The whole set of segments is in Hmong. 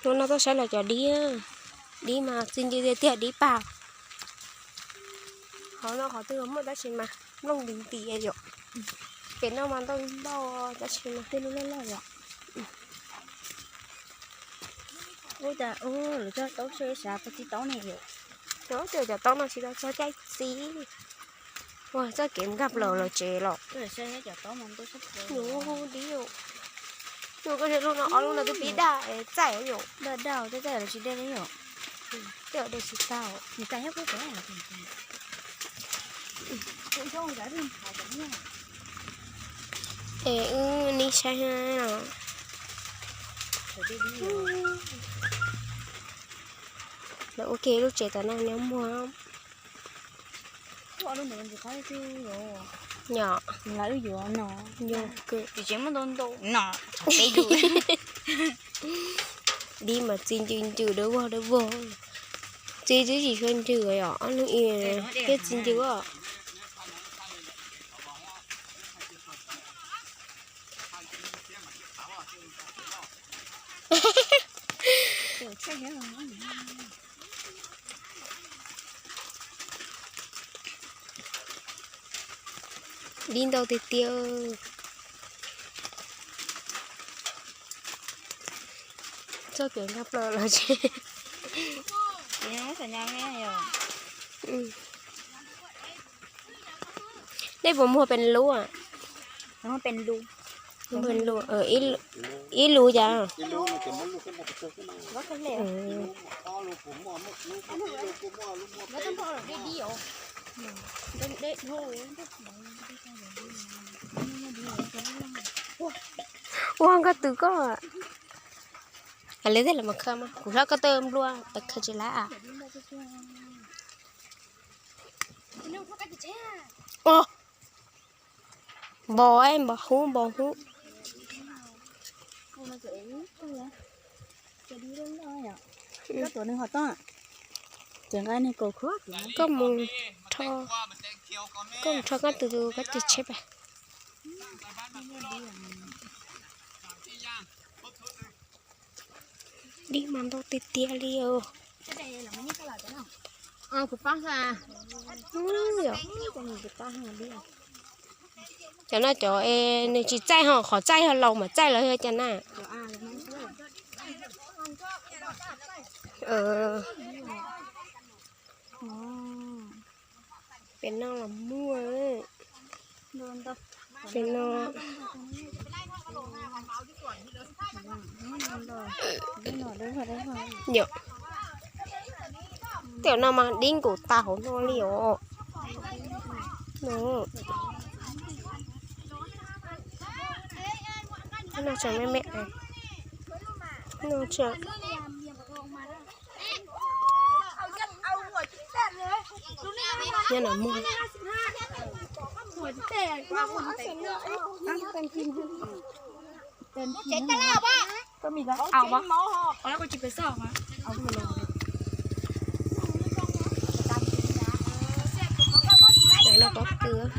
Hnub no tuaj saib los cov dib, dib mas txi ncw tiag tiag dib pag. Qhov no qhov twg muaj tab sis mas nplooj nti nti yom. Pem no mas ntau ntau tab sis mas tej lub loj loj yom. Ub, cas lawv cog taub seb sav puas txi taub ne yom. Cov, cov taub no tsis tau txog caij txi. Ua txoj kev nkag plaws los tsev los. Nws dib, nws koj lub no ob lub no twb pib daj txaij yom. Daj daj txaij txaij los tsis dej li yom. Tej dej tsis tau. Es wb nib saib no. Lawv ua kiag lub tsev tom no nyob muag. Nyom, yuav kawg. Dib mas txi ncw ncw dawb vog dawb vog. Txi twb tsis tshua ncw yom, ob leeg ib thiaj txi ncw os. Dib ntau tiag tiag. Txoj kev nkag plaws los tsev. Nej puas muag pes lub? Ib lub cas? Ua nkauj twm koj. Li tej los mas khaws mas kuv hlob koj tawj nplua khaws tsis laib a. Npau, npau hub, npau hub. Koj mus, koj mus rho koj tus koj tus tsheb pas. Dib mas ntau tiag tiag li os. Cov no cov nws tsis txaij ho, qhov txaij yog laus mas txaij los yog cas na. Pem no los muaj. Pem no. Yom. Tej no mas dib nkaus tag hauv no li os. No tseem me me. No tseem. Nyob no muag. Lawv loj pob kws.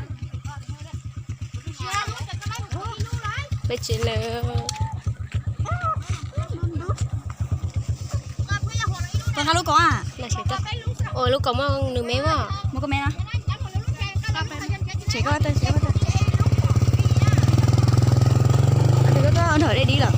Peb tsev lawm. Ua lub kaum a. Ua lub kaum muaj nws me as. Muaj koj me na. Tsev koj, tsev koj. Koj nrog dej dib lawm.